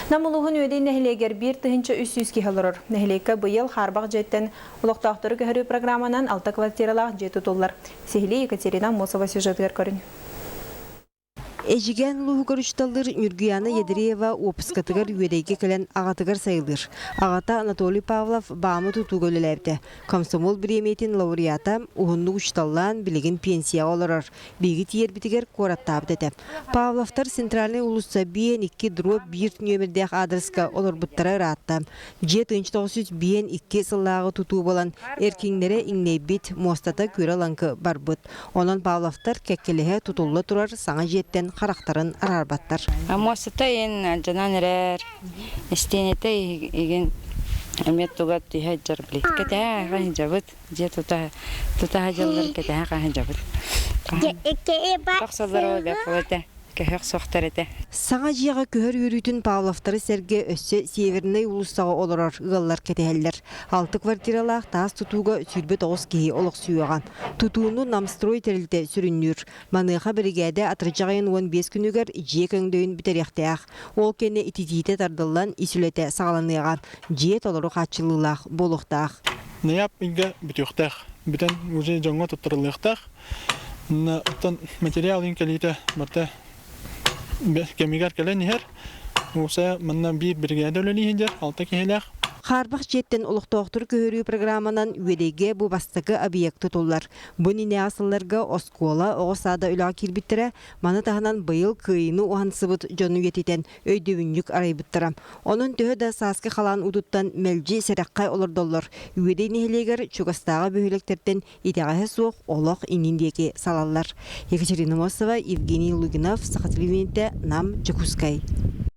Нам улууһун Үөдэй нэһилиэгэр 1300 киһи олорор. Нэһилиэккэ быйыл хаарбах дьиэттэн олохтоохтору көһөрүү программанан алта квартиралаах дьиэ тутуллар. Сиһилии Екатерина Аммосова сюжетыгар көрүн. Эдьигээн улууһугар учууталлыыр Ньургуйаана Ядреева уоппускатыгар Үөдэйгэ кэлэн аҕатыгар сайылыыр. Аҕата Анатолий Павлов БАМы тутууга үлэлээбитэ. Комсомол бириэмийэтин лауреата, уһуннук учууталлаан, билигин пенсияҕа олорор. Биһиги тиийэрбитигэр куораттаабыт этэ. Павловтар Центральнай уулусса биэн икки дробь биир нүөмэрдээх аадырыска олорбуттара ыраатта. Дьиэ 1952 сыллааҕы тутуу буолан, эркиҥнэрэ иҥнэйбит, муостата күөрэ-лаҥкы барбыт. Онон Павловтар кэккэлэһэ тутулла турар саҥа дьиэттэн харахтарын араарбаттар. Муостата иһин алдьанан эрэр, истиэнэтэ иһин эмиэ туга түһэ сылдьар били. Кэтэһэ хаһыдьабыт, дьиэ тута тута сылдьаллар кэтэһэ хаһыдьабыт. Тахсаллар ол бэт Кэһэх суохтар этэ. Саҥа дьиэҕэ көһөр үөрүүтүн Павловтары сэргэ өссө Севернэй уулуссаҕа олорор ыаллар кэтэһэллэр. Алта квартиралаах таас тутууга 29 киһи олохсуйуоҕа. Тутууну Намстрой тэрилтэ сүрүннүүр. Маныаха биригээдэ атырдьах ыйын 15 күнүгэр дьиэ көҥдөйүн бүтэриэхтээх. Ол кэннэ ититиитэ тардыллан ис үлэтэ саҕаланыаҕа. Дьиэ толору хааччыллыылаах буолуохтаах. Ноябрь ыйга бүтүөхтээх. Бүтэн уже дьоҥҥо туттарыллыахтаах. Оттон материал иҥ кэлиитэ барыта кэмигэр кэлэн иһэр. Уопсайа манна биир биригээдэ үлэлии сылдьар, алта киһилээх. Хаарбах дьиэттэн олохтоохтору көһөрүү программанан Үөдэйгэ бу бастакы объект тутуллар. Бу иннинээҕи сылларга оскуола, оҕо саада үлэҕэ киирбиттэрэ, маны таһынан быйыл Кыайыыны уһансыбыт дьону үйэтитэн өйдөбүнньүк арыйбыттара. Онон төһө да сааскы халаан уутуттан мэлдьи сэрэххэ олордоллор, Үөдэй нэһилиэгэр чугастааҕы бөһүөлэктэртэн итэҕэһэ суох олох иннин диэки салаллар. Екатерина Мосова, Евгений Лугинов, Саха телевидениетэ, Нам, Дьокуускай.